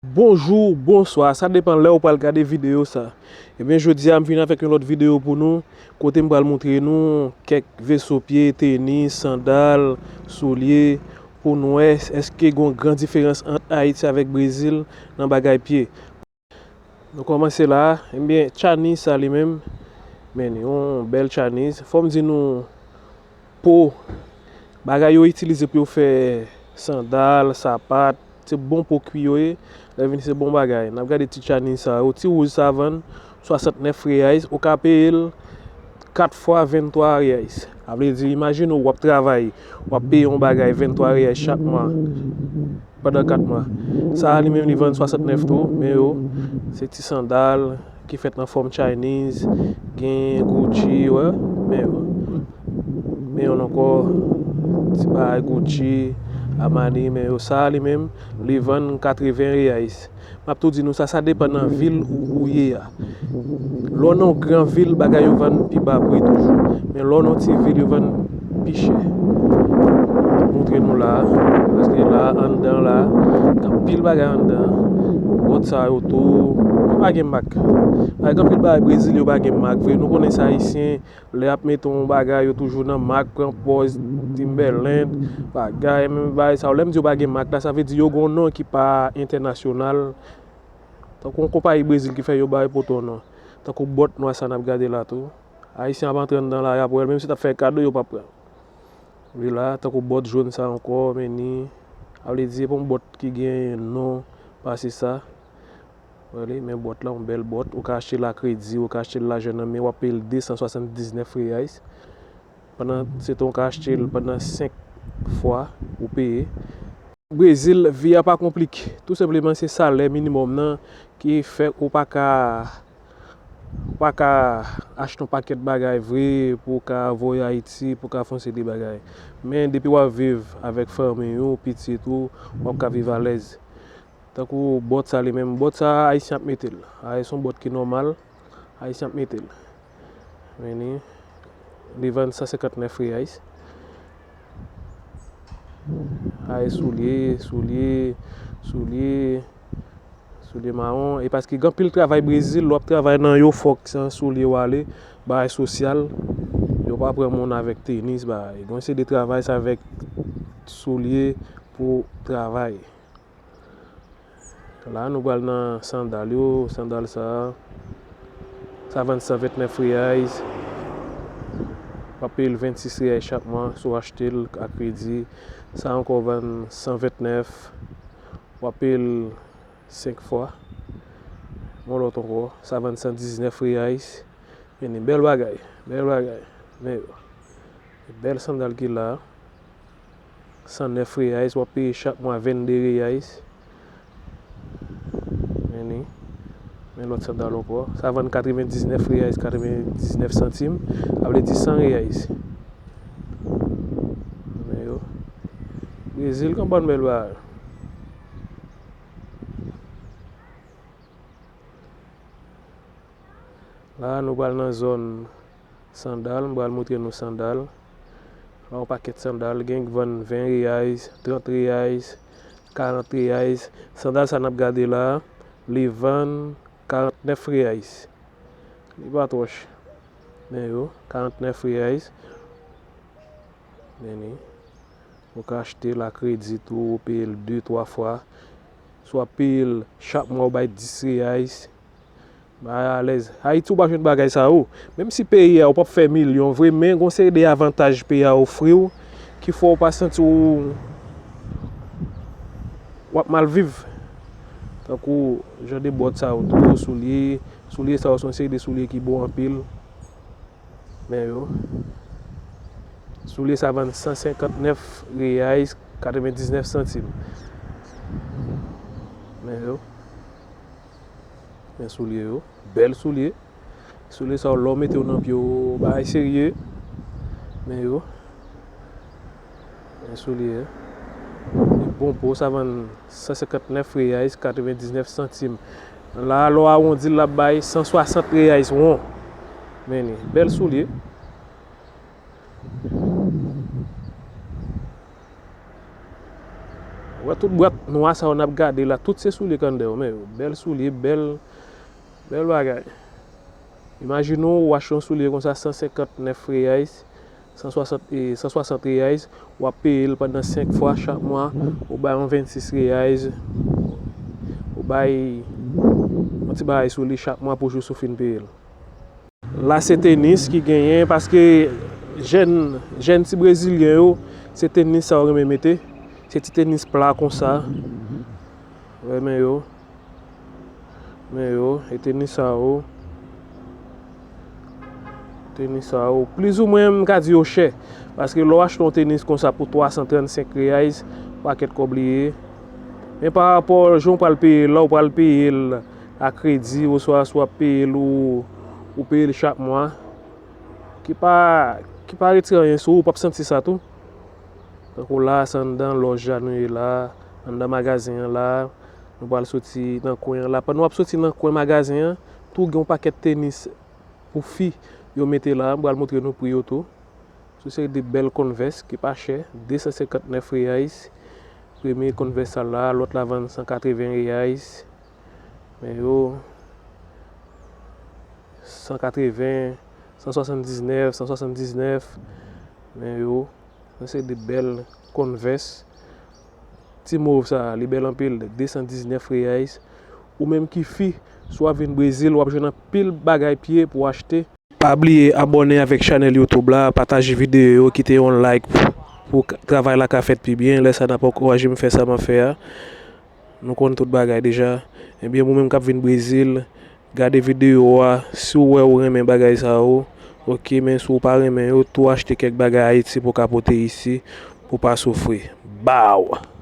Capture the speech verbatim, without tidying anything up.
Bonjou, bonswa, sa depann lè ou pral gade videyo sa. Ebyen, jodi a m vin avèk yon lòt videyo pou nou, kote m pral montre nou kèk veso pye, tenis, sandal, soulye, pou n wè èske gen yon gran diferans ant Ayiti avèk Brezil nan bagay pye. Nou kòmanse la, ebyen, Chaniz sa li menm, men yon bèl Chaniz. Fò m di nou, po, bagay yo itilize pou yo fè sandal, sapat, se bon po kwi yo ye. Lè vini se bon bagay. N ap gade ti Chaniz sa yo, ti wouj sa vann swasantnèf reais, ou ka peye l kat fwa venntwa reais. Sa vle di, imajine w, w ap travay, w ap peye yon bagay venntwa reais chak mwa pandan kat mwa. Sa a li menm li vann swasantnèf tou, men yo, se ti sandal ki fèt nan fòm Chaniz, gen Gucci, wè, men yo. Men yo ankò, ti bagay Gucci, Armani, men yo, sa a li menm, li vann katreven reais. M ap tou di nou sa, sa depann nan vil ou, ou ye a. Lè w nan yon gran vil, bagay yo vann pi ba pri toujou. Men lè w nan yon ti vil, yo vann pi chè. Montre nou la, paske la, anndan la, gen anpil bagay anndan. Bòt sa yo tou, yo pa gen mak. Avèk anpil bagay Brezil, yo pa gen mak vre. Nou konnen sa Ayisyen, lè y ap mete yon bagay, yo toujou nan mak, pran pòz, Timberland, bagay, menm bagay sa yo. Lè m di yo pa gen mak la, sa vle di yo gen yon non ki pa entènasyonal. Tankou yon konpayi Brezil ki fè yo bay poto non. Tankou bòt nwa sa n ap gade la tou. Ayisyen ap antre anndan la, y ap wè l, menm si t ap fè kado, yo p ap pran. Wi la, tankou bòt jòn sa ankò, men ni, sa vle di, se pa yon bòt ki gen non pase sa. Wè li, men bòt la, yon bèl bòt. Ou ka achte l a kredi, ou ka achte l lajan nan men, w ap peye l de san swasanndiznèf reais. Pandan se tan, ou ka achte l pandan senk fwa, ou peye. Brezil, vi a pa konplike. Tou senpleman, se salè minimòm nan ki fè ou pa ka, ou pa ka achte yon pakèt bagay vre pou w ka voye Ayiti, pou w ka fè yon seri de bagay. Men depi w ap viv avèk fanmi ou, pitit ou, w ap ka viv alèz. Tankou bòt sa li menm, bòt sa Ayisyen ap mete l. Ayisyen, yon bòt ki nòmal, Ayisyen ap mete l. Men li, li vann san senkantnèf reais. Ay, soulye, soulye, soulye, soulye mawon. E paske gen anpil travay Brezil, lè w ap travay nan yo, fòk se an soulye w ale, bagay sosyal. Yo pa pran moun avèk tenis, bagay. Gen yon seri de travay, se avèk soulye pou travay. La, nou pral nan sandal yo. Sandal sa, sa vann san ventnèf reais. W ap peye l vennsis reais chak mwa si w achte l a kredi. Sa ankò vann san ventnèf. W ap peye l senk fwa. Yon lòt ankò, sa vann san diznèf reais. Men ni bèl bagay, bèl bagay. Men yo. Bèl sandal ki la. San nèf reais, w ap peye chak mwa vennde reais. Men ni. Men lòt sandal ankò. Sa vann katrevendiznèf reais, katrevendiznèf santim. Sa vle di san reais. Men yo. Brezil gen bon bèl bagay. La, nou pral nan zòn sandal. M pral montre nou sandal. La, yon pakèt sandal. Gen k vann ven reais, trant reais, karant reais. Sandal sa n ap gade la, li vann karantnèf reais. Li pa twò chè. Men yo, karantnèf reais. Men ni. Ou ka achte l a kredi tou, ou peye l de, twa fwa. Si w ap peye l chak mwa, ou bay dis reais. Bay alèz. Ayiti, ou pa jwenn bagay sa yo. Menm si peyi a, ou p ap fè milyon vre, men gon seri de avantaj peyi a ofri w, ki fè w pa santi w, w ap mal viv. Tankou jan de bòt sa yo tou, soulye, soulye sa yo se yon seri de soulye ki bon anpil. Men yo. Soulye sa vann san senkantnèf reais, katrevendiznèf santim. Men yo. Men soulye yo. Bèl soulye. Soulye sa yo, lè w mete yo nan pye w, bagay serye. Men yo. Men soulye. Bon po, sa vann san senkantnèf reais, katrevendiznèf santim. La, lè w awondi l, l ap bay san swasant reais won. Men ni, bèl soulye. Wè tout bwat nwa sa yo n ap gade la, tout se soulye k anndan yo, men yo bèl soulye, bèl, bèl bagay. Imajine w, w achte yon soulye konsa san senkant nèf reais, san swasant, e, san swasant reais, w ap peye l pandan senk fwa chak mwa, ou bay yon vennsis reais, ou bay yon ti bagay sou li chak mwa pou jis ou fin peye l. La se tenis ki genyen, paske jèn, jèn ti brezilyen yo, se tenis sa yo renmen mete, se ti tenis pla konsa, renmen yo. Men yo, e tenis sa yo, tenis sa yo, plizoumwen m ka di yo chè, paske lè w achte yon tenis konsa pou twa san trannsenk reais, pakèt kòb li ye. Men pa rapò jan w pral peye l la, w pral peye l a kredi, oswa si w ap peye l ou, ou peye l chak mwa, ki pa, ki pa retire anyen sou ou, w p ap santi sa tou. Tankou la, se anndan lòj la nou ye la, anndan magazen an la, nou pral soti nan kwen an la. Pandan w ap soti nan kwen magazen an, tou gen yon pakèt tenis pou fi yo mete la, m pral montre nou pri yo tou. Se yon seri de bèl Converse ki pa chè, de san senkant nèf reais. Premye Converse sa la, lòt la vann san katreven reais. Men yo, san katreven, san swasanndiznèf, san swasanndiznèf. Men yo, se yon seri de bèl Converse. Ti mov sa, li bèl anpil, de san diznèf reais. Ou menm ki fi, si w ap vin Brezil, w ap jwenn anpil bagay pye pou w achte. Pa bliye abòne avèk chanèl YouTube la, pataje videyo yo, kite yon like pou, pou k-, travay la ka fèt pi byen. Lè sa n ap ankouraje m fè sa m ap fè a. Nou konn tout bagay deja. Ebyen, ou menm k ap vin Brezil, gade videyo a, si w wè ou renmen bagay sa yo, oke, men si w pa renmen yo, tou achte kèk bagay Ayiti pou w ka pote isi, pou w pa soufri. Baw!